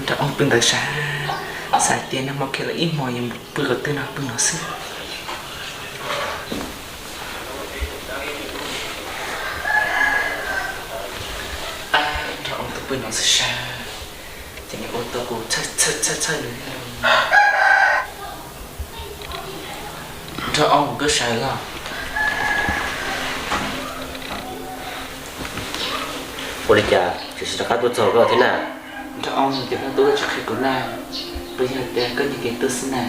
Nraug Ooj pw ntawd sav, xav tias nag hmo kiag los ib hmos yuav mus pw qhov twg no, pw no xwb. Nraug Ooj twb pw no xwb sav, ces nws ua tau kuv txhawj txhawj txhawj li. Nraug Ooj, koj sav los? Ua li cas tseem tsis rov qab tuaj txog koj thiab na? Nraug Ooj, ces koj tuaj koj tsis qhia kuv na, puas yog tias koj nyiag kev tuaj xwb na?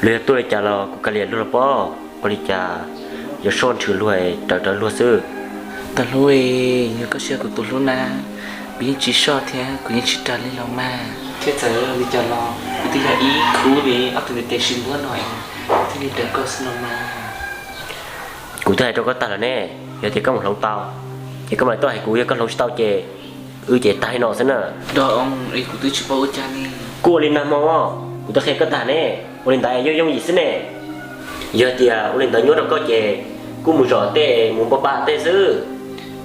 Luag yog tuaj li cas los kuv kav liam luag los pob. Ua li cas yuav soj nrhw luag raws rawv luag xwb? Tus hlub, yog koj siab kuv tus hlub na, kuv yeej tsis soj thiab kuv yeej tsis raws li los mas. Thiab txawm li cas los kuv twb yog ib khub li ob tug ntiv tes sib npuab no, thiaj li raws koj xwb los mas. Kuv twb hais rau koj tag lawm ne, yog tias koj mus hloov tau, ces koj mam tuaj hais kuv, yog koj hloov tsis tau ces wb ces tag li no xwb na. Nraug Ooj, es kuv twb tsis paub ua cas li. Kuj ua li nag hmo kuv twb qhia koj tag ne, ua li ntawd yooj yooj yim xwb ne. Yog tias ua li ntawd nyuaj rau koj ces kuj mus zom tej mus npog pa tej xwb.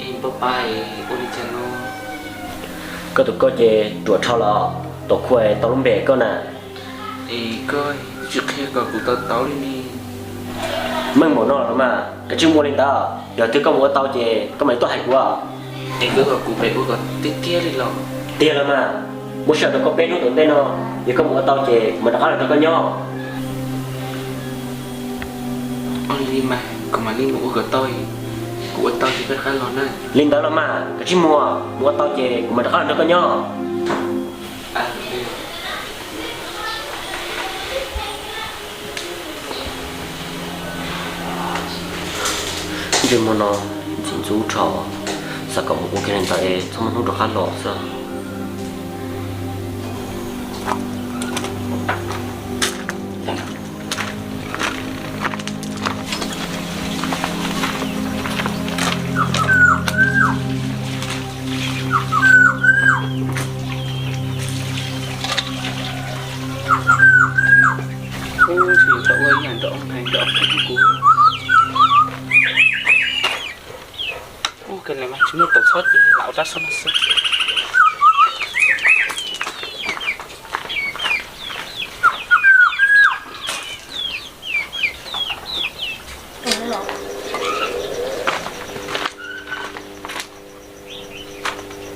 Es npog pa ua li cas no? Koj tus koj ces ruam rho los, tom khua tau lub npe koj na. Es koj tsis qhia kom kuv tau tau li ne. Meej npaum no los mas koj tsis mus ua li ntawd, yog twg koj mus ua tau ces koj mam li tuaj hais kuv. Es koj kom kuv pem ua kom tiag tiag li los? Tiag los mas, muab sij hawm rau koj peb hnub tom ntej no, yog koj mus ua tau ces kuv mam rov qab los nrog koj nyob. Ua li mas kuv mam li mus ua kom tau, kuv ua tau ces koj rov qab los na. Li ntawd los mas koj tsis mus, mus ua tau ces kuv mam rov qab los nrog koj nyob. Ntsej muag no ntxim ntxub rho, xav kom mus ua kiag li ntawd es txhob muaj hnub rov qab los xwb. Ub, tsis yuav tau ua ib yam nraug hais nraug hais kuv. Ub, kawg li mas tsis muaj tau txhob ces lam ua rab sab no xwb.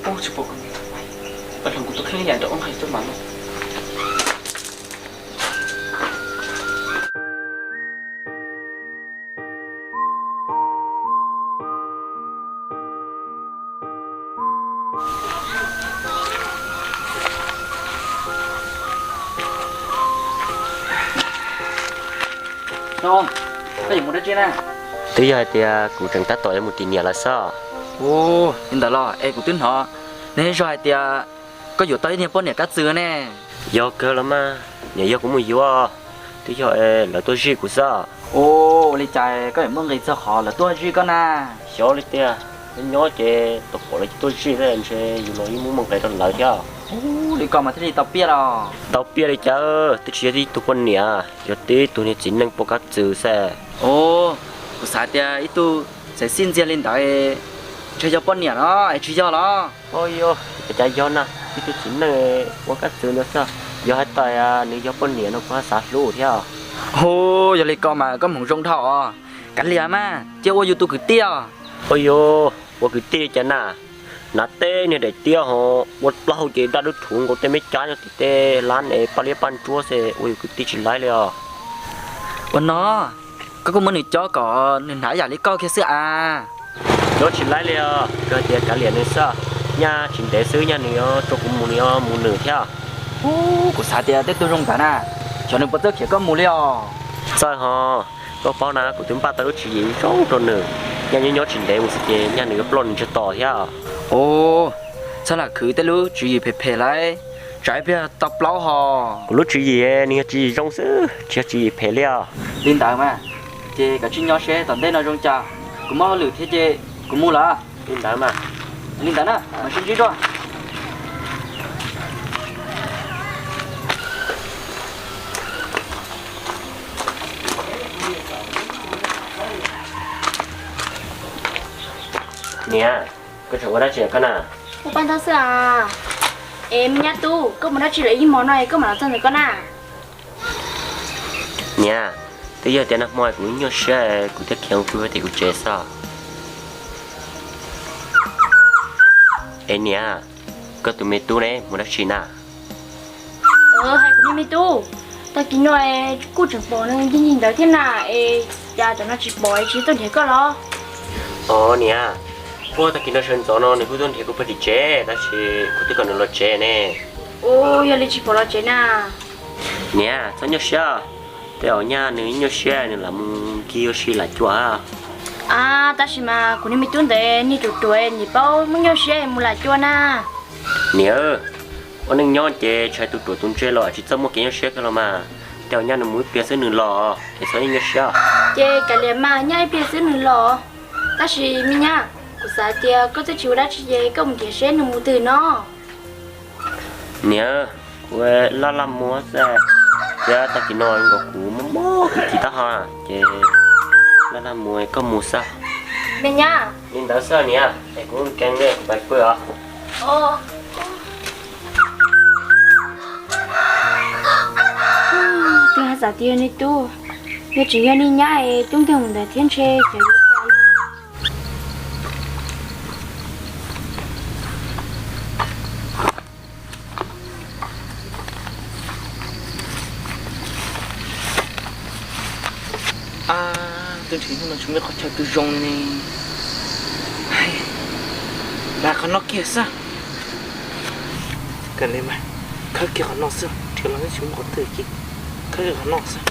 Ub, tsis pom, pab hloov kuv tus kheej yam nraug hais coj mas no. Koj yuav mus dab tsi na? Twb yog hais tias kuv tseem tab tom yuav mus tim niam lawv xwb. Ua li ntawd los es kuv twb hnov nej zog hais tias koj yuav tau ib niag poj niam kab txwm ne. Yog kawg los mas, niam yog kuv mus yuav, twb yog lawv tuaj zij kuv xwb. Ua li cas koj yuav muaj nqis txog qhov lawv tuaj zij koj na? Xyov li tiag, nyob ces tau pom lawv tuaj zij thiab ntshe yus los yeej muaj muaj nqis rau lawv thiab. Ua li koj mas thiaj li tau piaj los? Tau piaj li cas, twb tsis yog tib tug poj niam, yog tib tug niag txiv neej poj kab txwm xwb. Ua, kuv xav tias ib tug txawm xij ntxiag li ntawd ntshe yog poj niam no es tsis yog los? Ua cas yog na, tib tug txiv neej ua kab txwm ntawd xwb, yog hais tias nws yog poj niam no kuv ho xav hlub thiab. Hu, yog li koj mas koj hmoov zoo dhau os. Kav liam mas, cia ua yus tus kwv tij os. Ua yus, ua kwv tij li cas na, hnav teb niag daim tiab ho ua plaub hau ces daj dub thuv nkaus tej me cab nyob tim tej lab es paj liab paj ntsuab xwb, ua yus kwv tij tsis laib li os. Ua no, koj kuj muab nws cob kom nws hnav yam li koj kiag xwb as. Cob tsis laib li os, kawg tias kav liam nws xwb, nyaj tsis ntev xwb nyaj nws yuav tso kuv mus, nws yuav mus nws thiab. Hu, kuv xav tias tej tug zoo ntawd na, xyov nws puas txawj khiav koj mus li os. Txawj ho, koj paub na kuv twb npaj tau lub tswv yim zoo rau nws, nyaj nyob nyob tsis ntev mus xwb ces nyaj nws yuav ploj nws ntsag tos thiab. Ua, txhob lam khwv tej lub tswv yim phem phem lauj, tsam ib pliag tau plaub ho. Kuv lub tswv yim nws yog tswv yim zoo xwb, tsis yog tswv yim phem li os. Li ntawd mas, ces koj tsis nyob seb tom ntej no zoo cas, kuv muaj hauj lwm thiab ces kuv mus lawm. Li ntawd mas. Li ntawd na, mam sib ntsib dua. Niam, koj tseem ua dab tsi koj na? Ua paj ntaub xwb as. Es me nyab tub, koj mus dab tsi lawm ib hmo no es koj mam los txog ntawm koj na? Niam, twb yog tias nag hmo kuv nyuaj siab kuv thiaj khiav mus pw hauv tim kuv tsev xwb. Es niam, koj tus me tub ne mus dab tsi na? Hais kuv niag me tub, tag kis no kuj tseem pom nws ncig ncig ntawd thiab na, es cas tam no tsis pom es tsis tuaj nrhiav koj los? Os niam, kuj tag kis no sawv ntxov no nws kuj tuaj nrhiav kuv pem tim tsev tab sis kuv twb kom nws los tsev ne. Ua, yog li tsis pom los tsev na. Niam, txhob nyuaj siab, tej zaum nyaj nws nyuaj siab nws lam mus nkig ua si lam cua. A, tab sis mas kuv niag me tub ntawd niag ruam ruam, nim paub muaj nyuaj siab mus lam cua na. Niam, ua neej nyob ces tshais tus ruam tus ntse los tsis txawj muaj kev nyuaj siab kawg los mas. Tej zaum nyaj nws mus ib pliag xwb nws los, es txhob nyuaj siab. Ces kav liam mas, nyaj ib pliag xwb nws los. Tab sis me nyab, kuv xav tias koj twb tsis ua dab tsi ces koj mus nrhiav seb nws mus twg no. Niam, kuv laj laj mus xwb, thiab tag kis no nkaus kuv mob mob kwv tij taub hau ces laj laj mus, koj mus xwb. Me nyab. Li ntawd xwb niam, es kuv nkees li kuv pais pw os. Twb hais xav tias nej tub, yog tseem yog nej nyab es tub nkeeg mus ntawd thiab ntshe cov yuav cas li. Ab, twb nrhiav hnub no tsis muaj qhov chaw twg zoo li ne. Hais, lam qhov no kiag xwb. Kam li mas, khawb kiag qhov no xwb, nrhiav los twb tsis muaj qhov twg kiag, khawb kiag qhov no xwb.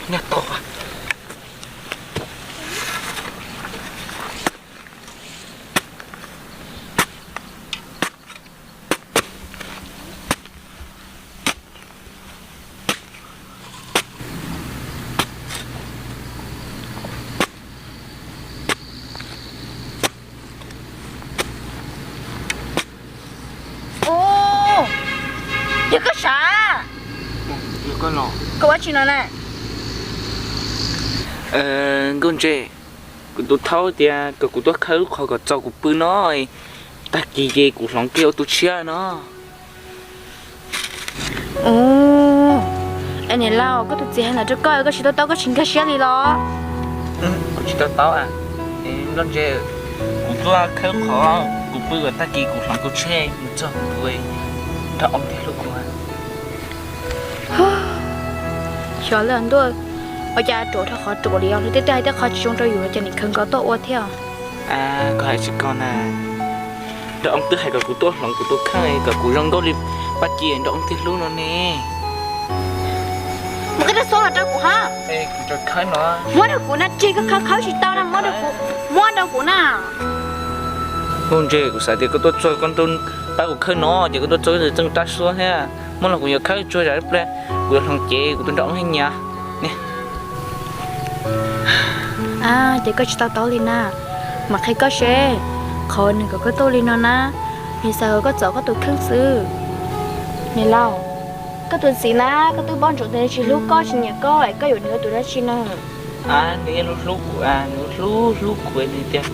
Nyaj tau. Ub, yog koj sav? Koj ua tsi no na? Nkauj Ntse, kuv tus thaub tias kom kuv tuaj khawb lub qhov kom txaus kuv pw no, tag kis ces kuv hloov kiag ua tus tshiab no. Ub, es niam laus, koj tus txiv hais ntawd rau koj koj tsis to taub koj tsis nkag siab li los? Kuv tsis to taub. Nkauj Ntse, kuv tuaj khawb qhov kuv pw kom tag kis kuv hloov tus tshiab mus txog kuv nrog Oob thiaj hlub kuv. Xyov li ntuj, ua cas ruam dhau qhov ruam li os, luag tej teb hais tej qhov tsis zoo rau yus los cas nim khaws nkaus tuaj ua thiab. Koj hais tsis koj na, nrog Oob twb hais kom kuv tuaj hloov kuv tus kheej kom kuv zoo nkauj li Paj Ci nrog Oob thiaj hlub no ne. Mus qhib tej xub los rau kuv ha. Muab rau kuv na, tseg koj khawb khawb tsis tau na, muab rau kuv, muab rau kuv na. Nkauj Ntse, kuv xav tias koj tuaj txog koj ntuj pab kuv khawb no ces koj tuaj txog txeej rab suab thiab, muab los kuv yuav khawb tsuag zam ib pliag, kuv yuav hloov cev kuv tuaj nrog Oob nyiam. Ces koj tsis to taub li na, mam qhia koj seb, qhov nws kom koj tuaj li no na, nws xav kom koj txov koj tus kheej xwb. Niam laus, koj tus txiv na, koj twb paub ntsoov tias nws tsis hlub koj tsis nyiam koj es koj yuav nws ua tus dab tsi no? Nws yeej hlub hlub kuv, nws hlub hlub kuv, nws tias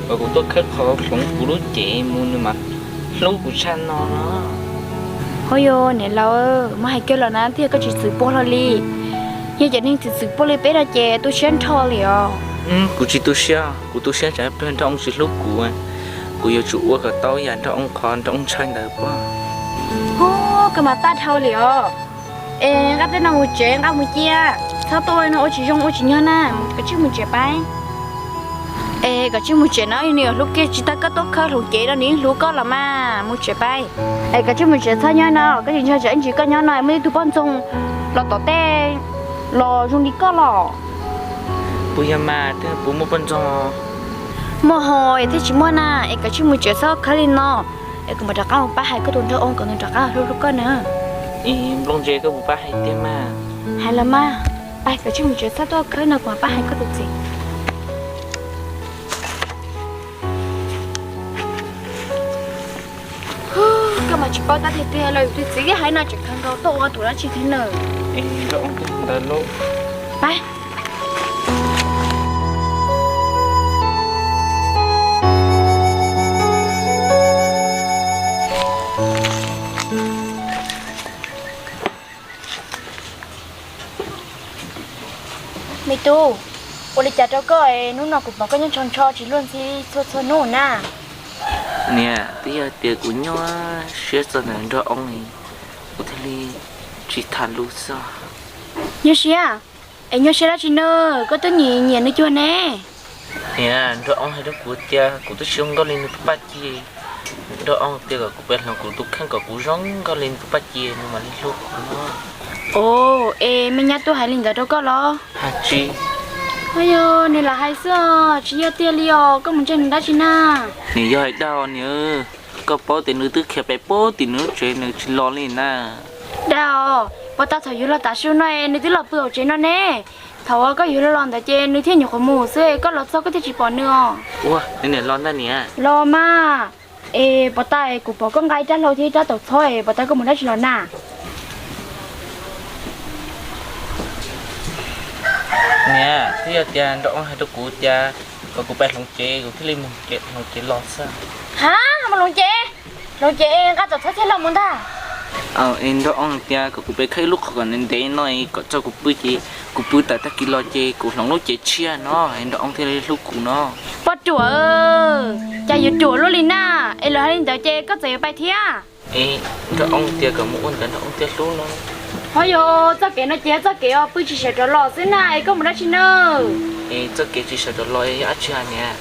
kom kuv tuaj khawb qhov hloov kuv lub cev mus nws mas hlub kuv tshaj no no. Hos yog niam laus, muab hais kiag los na, twb yog koj tsis txwv puag hlo li. Yog cov neeg txwv txwv puag li peb no ces tu siab nrho li os. Kuv tsis tu siab, kuv tu siab tsam pliag nrog Oob tsis hlub kuv, kuv yuav tsum ua kom tau yam nrog Oob qhov nrog Oob ntshai ntawd puag. Hos, koj mas tag dhau li os. Es nqa tej no mus tsev, nqa mus cia, txhob tuaj ua no ua tsis zoo ua tsis nyog na, koj tsij mus tsev pab. Es koj tsij mus tsev no, nws yuav hlub kiag tsis tag koj tuaj khawb hloov cev no nws yeej hlub koj los mas, mus tsev pab. Es koj tsij mus tsev txhob nyob no, koj tsis ntshai tsam ib ntsis koj nyob no muaj ib tug poj ntxoog los tom tej los zoo li koj los? Puas yog mas, twb puas muaj poj ntxoog? Muaj hos es thiaj tsis muaj na, es koj tsij mus tsev txhob khawb li no, es kuv mam rov qab mus pab hais koj tus nraug oo kom nws rov qab hlub hlub koj na. Nplooj ntse, koj puas pab hais tiag mas? Hais los mas, pab koj tsij mus tsev txhob tuaj khawb no, kuv mam pab hais koj tus txiv. Koj mas tsis paub tab tiag tiag los, yus tus txiv hais no tseem khaws nkaus tuaj ua tus dab tsi thiab na. Pab. Me tub, ua li cas rau koj es hnub no kuv pom koj nyob ntsho ntsho tsis luag ntxhi txhua txhua hnub na? Niam, twb yog tias kuv nyuaj siab txog ntawm nraug oo, kuv thiaj li tsis tham lus xwb. Nyuaj siab? Es nyuaj siab dab tsi na, koj twb nyiam nyiam nws cuag ne. Niam, nraug oo hais rau kuv tias kuv twb tsis zoo nkauj li nws tus paj ci. Nraug oo tias kom kuv pab hloov kuv tus kheej kom kuv zoo nkauj li nws tus paj ci nws mam li hlub kuv no. Ov, es me nyab tuaj hais li ntawd rau koj los? Hais tsis. Yog nws lam hais xwb os, tsis yog tiag li os, koj mus ntseeg nws dab tsi na? Nws yog hais dag os niam. Koj paub tias nws twb khiav pem puag tim nws lub tsev nws tsis los li na. Dag os, puag ta thaum yus los tav su no nws twb los pw hauv tsev no ne. Thaum uas koj yuav los los ntawd ces nws thiaj nyuam qhuav mus xwb, koj los txog koj thiaj tsis pom nws os. Ua, nws niam los ntag niam. Los mas. Es puag ta kuv pom koj nqa ib rab hlau thiab ib rab taum txhob es puag ta koj mus dab tsi los na? Niam, twb yog tias nraug oo hais rau kuv tias kom kuv pab hloov cev, kuv thiaj li mus hloov cev los xwb. Ha, mus hloov cev? Hloov cev nqa taum txhob thiaj los mus ntag. Es nraug oo tias kom kuv pab khawb ib lub qhov kom ntev ntev no kom tso kuv pw ces kuv pw tawm tag kis los ces kuv hloov lub cev tshiab no es nraug oo thiaj li hlub kuv no. Poj ruam, cas yuav ruam luaj li na, es lawv hais li ntawd ces koj txawm yuav pab thiab. Es nraug oo tias kom mus ua ntawd nraug oo thiaj hlub no. Ho yog txoj kev no ces txoj kev uas pw tsis sawv rov los xwb na, es koj mus dab tsi na? Es txoj kev tsis sawv rov los yog dab tsi hais niam?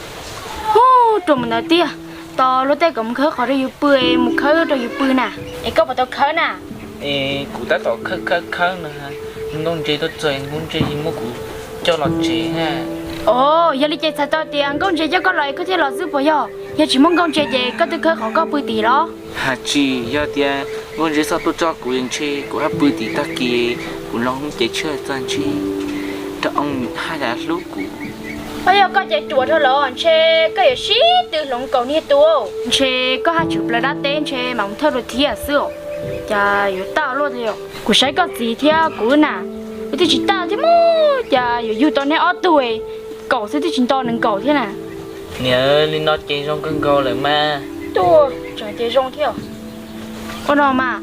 Hu, ruam mus ntawd tiag. Tos luag tej kom mus khawb qhov rau yus pw es mus khawb rau yus pw na. Es koj puas tau khawb na? Es kuv tab tom khawb khawb khawb no, nkauj ntse tuaj txog nkauj ntse muab kuv coj los tsev na. Os, yog li ces txhais tau tias nkauj ntse coj koj los es koj thiaj los xwb puas yog? Yog tsis muaj nkauj ntse ces koj twb khawb qhov koj pw tim los? Hais tsis yog tias nkauj ntse txhob tuaj coj kuv ntshe kuv haj pw tim tag kis, kuv hloov lub cev tshiab txog ntshe nraug oo haj yam hlub kuv. Ho yog koj ces ruam dhau lawm, ntshe koj yuav sib tw hloov kaum niag tus. Ntshe koj haj tshwm plaws dab teb ntshe mam mus thawj dua thiab xwb os. Cas yuav tawj luaj thiab. Kuv saib koj txiv thiab kuv na, kuv twb tsis tawj thiab mas cas yuav yug tau neb ob tug, kaum xwb twb tsis nto nees nkaum thiab na. Niam, li no ces zoo kawg nkaus lawm mas. Tuaj tseem ces zoo thiab. Ua no mas,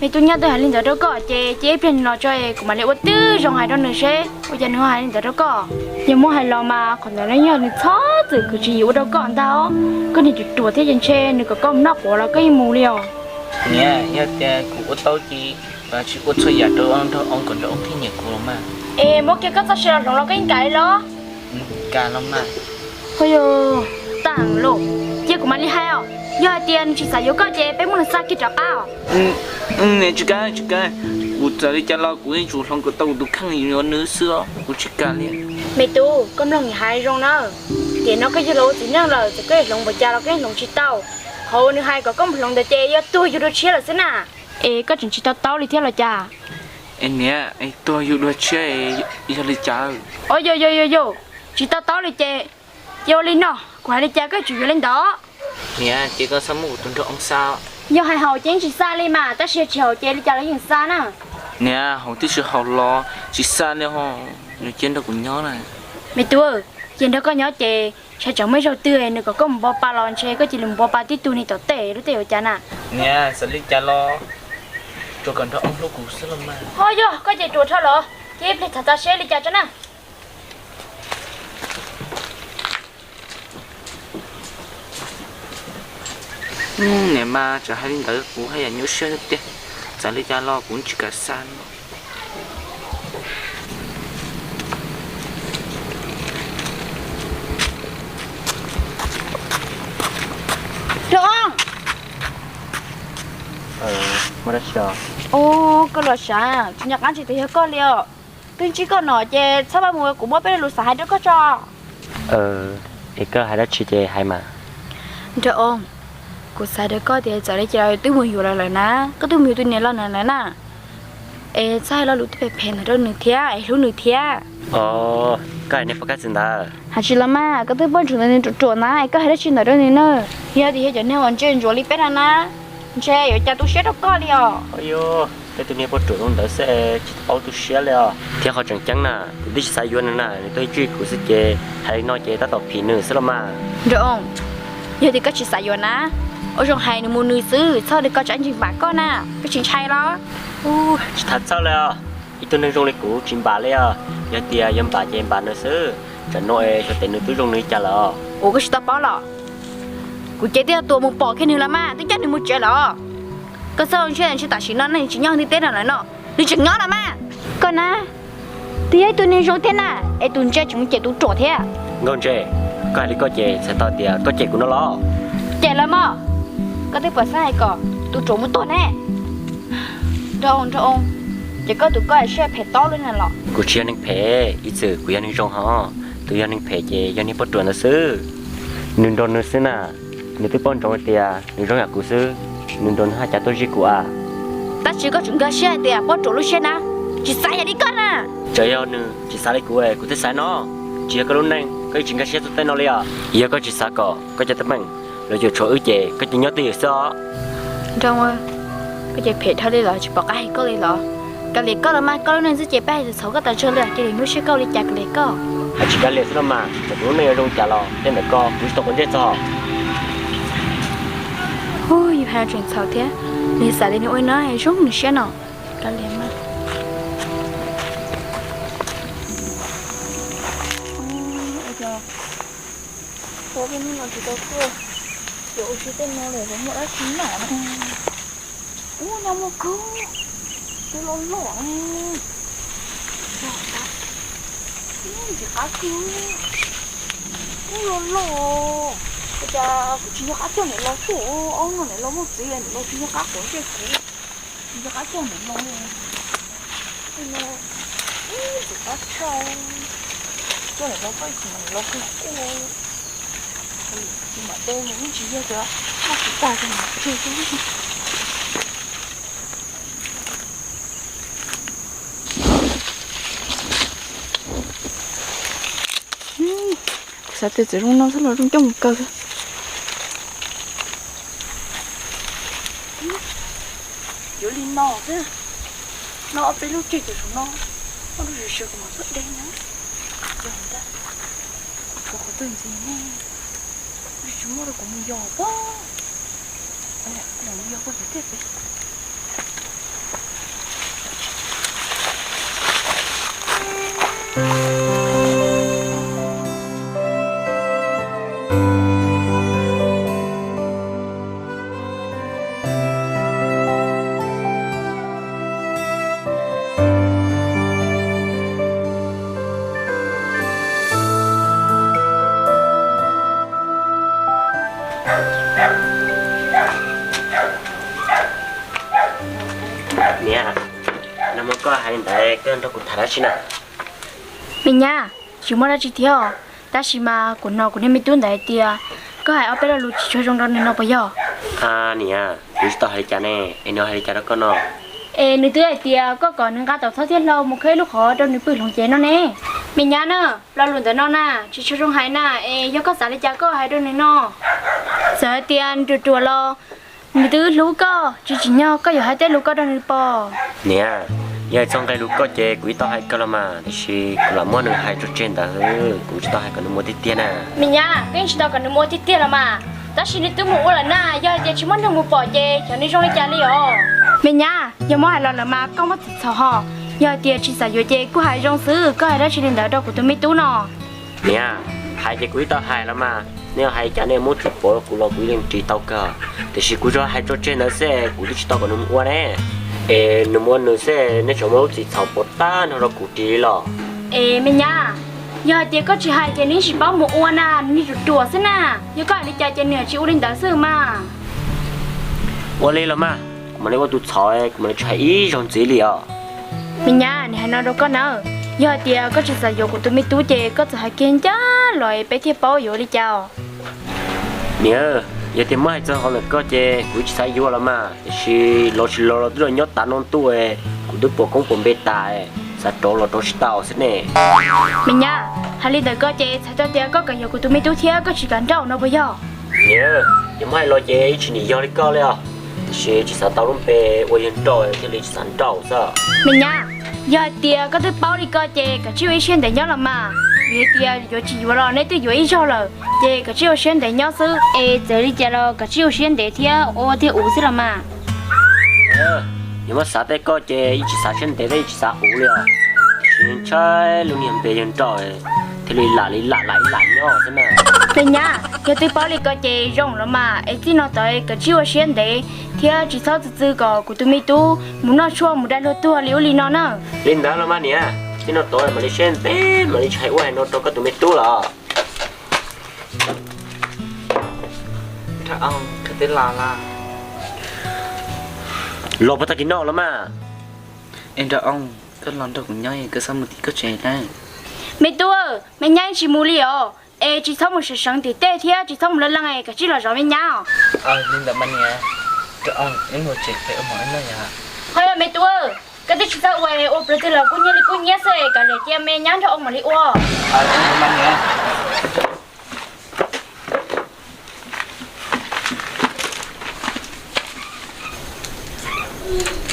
me tub nyab twb hais li ntawd rau koj ces cia ib pliag no tso kuv mam li ua tib zoo hais rau nws seb ua cas nws ho hais li ntawd rau koj. Yog muab hais los mas qhov ntawd no yog nws txhob txwm khwv tsis yim ua rau koj ntag os. Koj niag ruam ruam thiab ces ntshe nws kom koj mus noj quav los koj yeej mus li os. Niam, yog tias kuv ua tau ces kuv tsis ua txhua yam rau nraug oo kom nraug oo thiaj nyiam kuv los mas. Es muab kiag koj txoj sia los hloov los koj yeej kam li los? Kam los mas. Ho yog, tag lauj, cia kuv mam li hais os. Yog hais tias nws tsis xav yuav koj ces peb muab nws xa kiag rov qab os. Niam, tsis kam, tsis kam. Kuv txawm li cas los kuv yeej tsum hloov kom tau kuv tus kheej yuav nws xwb os, kuv tsis kam li. Me tub, koj mloog niam hais zoo na. Tiam no koj yug los ua txiv neej lawm, txawm koj yuav hloov npaum cas los koj yeej hloov tsis tau. Qhov uas nws hais kom koj mus hloov ntawd ces yog tuag yug dua tshiab lawm xwb na. Es koj tseem tsis to taub li thiab los cas? Es niam, es tuag yug dua tshiab yog li cas? Os, yog yog yog yog, tsis to taub li ces, ces ua li no, kuv hais li cas koj tsum yuav li ntawd. Niam, ces koj txhob muab kuv tus nraug oo xa. Yog hais haum ces yeej tsis xa li mas, tab sis tsis haum ces li cas los yeej xa na. Niam, haum twb tsis haum los tsis xa li ho, nws cia nrog kuv nyob na. Me tub, cia nrog koj nyob ces ntshai tsam muaj ib zaug twg nws kom koj mus npo pa los ntshe koj cia li mus npo pa tib tug niag tom tej lub tej ua cas na. Niam, txawm li cas los tsuas kom nraug oo hlub kuv xwb los mas. Ho yog koj ces ruam dhau lawm, cia ib pliag tham tas seb li cas tso na. Niam mas tseem hais li ntawd kuv haj yam nyuaj siab tiag, txawm li cas los kuv tsis kam xa no. Nraug oo. Ua, koj los sav, tsis nco qab ntsis tias yog koj li os. Twb ntsib koj no ces txhob pab mus, kuv muaj peb lo lus xav hais rau koj tso. Es koj hais dab tsi ces hais mas. Nraug Oo, kuv xav rau koj tias txawm li cas twb mus yuav los lawm na, koj twb mus yuav tus niam los lawm na, es txhob hais lo lus twb phem phem ntawd rau nws thiab es hlub nws thiab. Os, koj hais niag poj kab txiv ntawd. Hais tsis los mas, koj twb poj ntsuam ntawm nws ruam ruam na es koj hais dab tsi ntawd rau nws na? Yog tias yog cov neeg uas ntse ntsuav li peb no na, ntshe yuav cas tu siab rau koj li os. Yog peb tus niag poj ruam zoo ntawd xwb tsis tau tu siab li os. Thiab qhov tseem ceeb na, kuv twb tsis xav yuav nws na, nws tuaj ib tsij kuv xwb ces hais li no ces tab tom phim nws xwb los mas. Nraug Oo, yog tias koj tsis xav yuav na, ua zoo hais nws mus nws xwb, txhob li koj tsam ntsis npam koj na, koj tsis ntshai los? Tsis tham txhawj li os, ib tug neeg zoo li kuv tsis npam li os. Yog tias yog npam ces npam nws xwb, tsam no es xyov tes nws twb zoo nws li cas lawm. Ua koj tsis tau paub los? Kuv ces twb yog tua mus pom kiag nws los mas, twb coj nws mus tsev lawm. Koj txhob ntshe ntshe tam sim no nws tsis nyob ntiaj teb no lawm no, nws tseem nyob no mas. Koj na, twb yog ib tug neeg zoo thiab na, es tus ntse tseem mus cem tus ruam thiab. Nkauj Ntse, koj hais li koj ces txhais tau tias koj cem kuv no los? Cem los mas, koj twb pom xab hais kom tus ruam mus tuag ne. Nraug Oo, ces koj tus koj siab phem tob li na los? Kuv tsis yog neeg phem, ib txwm kuv yog neeg zoo hos. Tus yog neeg phem ces yog niag poj ruam ntawd xwb. Nws nrog nws xwb na, nws twb paub ntsoov tias nws zoo yam kuv xwb, nws nrog nws haj cas tuaj zij kuv a. Tab sis koj tseem nkag siab hais tias poj ruam lub siab na, tsis xav yam li koj na. Txawm yog nws tsis xav li kuv, kuv thiaj xav no. Tsis yog koj lub neej, koj yeej tsis nkag siab txog tej no li os. Yog koj tsis xav kom koj cov teeb meem los cuam tshuam wb ces koj cia nyob twj ywm xwb os. Nraug, koj ces phem dhau li los tsis pom qab hais koj li los? Kav liam koj los mas, koj lub neej xwb ces peb hais txhaum koj tas zog li, cia li hnub siab koj ua li cas kav liam koj. Hais tsis kav liam xwb los mas, txawm kuv lub neej yuav zoo cas los tej ntawm koj kuv tsis tau quav ntsej txog. Hu, yus hais tseem txhaum thiab, nws xav li nws ua no zoo nws siab no. Kav liam mas. Ua peb hnub no tsis tau tuaj, yuav ua si tej no lawm muaj dab tsi mam. Ub, nyob muaj kawg, twb loj loj. Ntxim qab kawg, twb loj loj. Ua cas kuv tsis nco qab coj niam laus tuaj, ob hnub no niam laus muaj txiv, niam laus tsis nco qab quav ntsej kuv, tsis nco qab coj niam laus. Ntxim qab tshaj, coj niam laus tuaj ib chim niam laus kawg quaj. Tsis mam de mus ib tsis yog tias muaj kuv tag rau niam tseg xwb. Kuv xav tias txawm zoo no xwb los zoo coj mus kaw xwb. Yuav li no xwb, no ob peb lub tseg ces saum no, ob lub sawv sawv kuv mam tuaj de na. Yog ntag, tshuav qhov twg ntxiv ne? Tsis muaj rau kuv mus yos pob. Mus yos pob pem tej pem. Niam, nag hmo koj hais li ntawd koj nrog kuv tham dab tsi na? Me nyab, tsis muaj dab tsi thiab os, tab sis mas kuv hnov kuv niag me tub ntawd hais tias koj hais ob peb lo lus tsis tshua zoo rau nws no puas yog? A niam, kuv tsis tau hais li cas ne, es nws hais li cas rau koj no? Es nws twb hais tias koj kom nws nqa tau txhob thiab hlau mus khawb ib lub qhov rau nws pw hloov cev no ne. Me nyab na, lo lus ntawd no na tsis tshua zoo hais na, es yog koj xav li cas koj hais rau nws no. Txawm hais tias nws ruam ruam los nws twb hlub koj, tsis tsim nyog koj yuav hais tej lus ko rau nws pom. Niam, yog hais txog nqe lus ko ces kuv yeej tau hais kawg los mas, tiam sis kuv lam muab nws hais tso tseg ntawd, kuv tsis tau hais kom nws mus tiag tiag na. Me nyab, koj yeej tsis tau kom nws mus ua tiag tiag los mas, tab sis nws twb mus ua lawm na, yog hais tias tsis muab neeg mus pom ces xyov nws zoo li cas li os. Me nyab, yog muab hais los lawm mas koj muab txim txhaum ho, yog hais tias tsis xav yuav ces kuj hais zoo xwb, koj hais dab tsi li ntawd rau kuv tus me tub no? Niam, hais ces kuv yeej tau hais los mas, nej hais cas nej muab txim pov kuv los kuv yeej ris tau kawg, tiam sis kuv tsuas hais tso tseg ntawd xwb, kuv twb tsis tau kom nws mus ua ne. Es nws mus ua nws xwb, nej tseem muab lub txim txhaum pov tag nrho rau kuv ris los? Es me nyab, yog hais tias koj tsis hais ces nws yeej tsis paub mus ua na, nws ruam ruam xwb na. Yog koj hais li cas ces nws tsis ua li ntawd xwb mas. Ua li los mas, kuv mam li ua tus txhaum, kuv mam li tsis hais ib zaug ntxiv li os. Me nyab, nws hais no rau koj nawb. Yog hais tias koj tsis xav yuav kuv tus me tub ces koj txawm hais kiag ncaj los es peb thiaj paub yuav ua li cas os. Niam, yog tias muab hais txog qhov ntawm koj ces kuv tsis xav yuav los mas, tiam sis los tsis los los twb los nyob tav no ntuj, kuv twb puas koob puas npe tas, xav rov los rov tsis tau xwb ne. Me nyab, hais li ntawd koj ces txhais tau tias koj kam yuav kuv tus me tub thiab koj tsis kam nrauj no puas yog? Niam, yog muab hais los ces ib tsis nim yog li koj li os, tiam sis tsis xav tau lub npe ua yawg nrauj thiaj li tsis xav nrauj xwb. Me nyab, yog hais tias koj twb paub li ko ces kav tsij ua ib siab ntev nyob los mas. Vim hais tias yuav tsis yuav los neb twb yuav ib zaug lawm, ces kav tsij ua siab ntev nyob xwb es txawm li cas los kav tsij ua siab ntev thiab ua tiag uv xwb los mas. Yog muab xav tej koj ces ib tsis xav siab ntev thiab ib tsis xav uv li os. Tiam sis ntshai lub niag npe yawg nrauj thiaj li lam li lam lam ib lam nyob xwb na. Me nyab, yog twb paub li ko ces zoo los mas es txij no tod kav tsij ua siab ntev thiab tsis txhob txwv txwv kom kuv tus me tub mus noj tshuaj mus dai luag tuag li ub li no na. Li ntawd los mas niam, txij no tod mam li siab ntev mam li tsis hais ua hais no rau koj tus me tub lawm. Los puag tag kis no los mas. Koj los nrog kuv nyob, koj txhob mus tim koj tsev na. Me tub, me nyab tsis mus li os, es tsis txhob mus seev seev tim tej thiab tsis txhob mus leej leej es kav tsij los zov me nyab os. Li ntawd mas niam, wb mus tsev pem ua mov ib noj yom. Ho yog me tub, koj twb tsis txhob ua, ua plaws twg los kuj nyiab li kuj nyiab xwb, kav liam cia me nyab nrog ua mam li ua.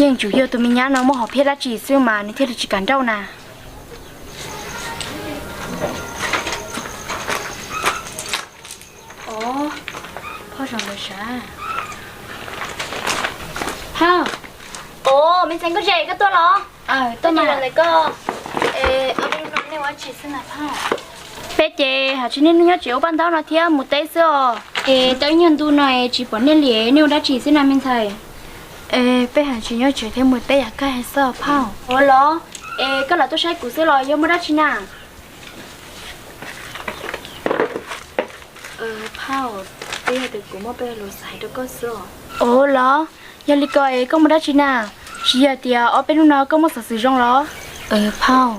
Yeej tsuas yog tus me nyab no muaj hom phiaj dab tsi xwb mas nws thiaj li tsis kam nrauj na. Phauj, zoo ntawd sav. Phauj. Os, me ntxhais Nkauj Ze, koj tuaj los? Tuaj mas. Koj, nej ua dab tsi xwb na phauj? Peb ces hais tsis, nej nyob tsev ua paj ntaub no thiab mus teb xwb os. Es tau ib nyuag ntu no es tsis pom nej li, nej ua dab tsi xwb na me ntxhais? Es peb hais tsis, nyob tsev thiab mus teb yam koj hais xwb os phauj. Ua los, es koj lam tuaj saib kuv xwb los yog muaj dab tsi na? Phauj, twb yog tias kuv muaj peb lo lus xav hais rau koj xwb os. Ua los, yog li ko es koj muaj dab tsi na? Tsis yog tias ob peb hnub no koj muaj xov xwm zoo los? Phauj,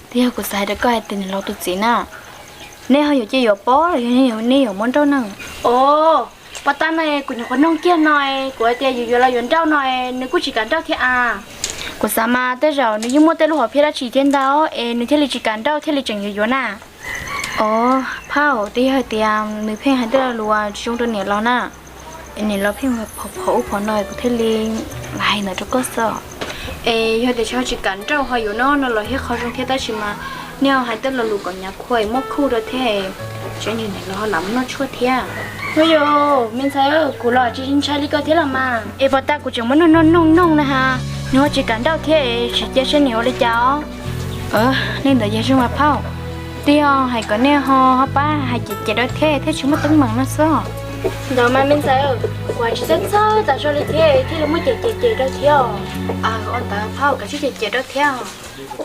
twb yog kuv xav hais rau koj hais tias niam laus tus txiv na, nej ho yuav cia yuav pog los yog nej yuav muab nrauj na? Os, pos tag no kuv nyuam qhuav noog kiag no, kuv hais tias yuav yuav los yuav nrauj no, nws kuj tsis kam nrauj thiab a. Kuv xav mas tej zaum nws yeej muaj tej lub hom phiaj dab tsi thiab ntag es nws thiaj li tsis kam nrauj thiaj li tseem yuav yuav na. Os, phauj, twb yog hais tias nws pheej hais tej lo lus tsis zoo rau niam laus na, es niam laus pheej phom phom ub phom no kuv thiaj li hais ntawd rau koj xwb. Es yog tias tsis ho tsis kam nrauj ho yuav no no los thiab qhov zoo thiab tab sis mas nej ho hais tej lo lus kom nyav khua es muab khuj rau thiab, tseem yog niam laus ho lam mus noj tshuaj thiab. Ua yog me ntxhais, kuv los tsis ntshai li ko thiab los mas. Es pos tag kuv tseem muab noog noog noog noog na has, nws ho tsis kam nrauj thiab es tsis cia siab niam ua li cas os. Li ntawd yog zoo mas phauj, twb yog hais kom nej ho ho pab hais cem cem rau thiab thiaj tsis muaj teeb meem no xwb. Ntawd mas me ntxhais, kuv tsis txawj txawj tas zog li thiab thiaj li muab cem cem cem rau thiab os. Ua ntawd phauj, kav tsij cem cem rau thiab os.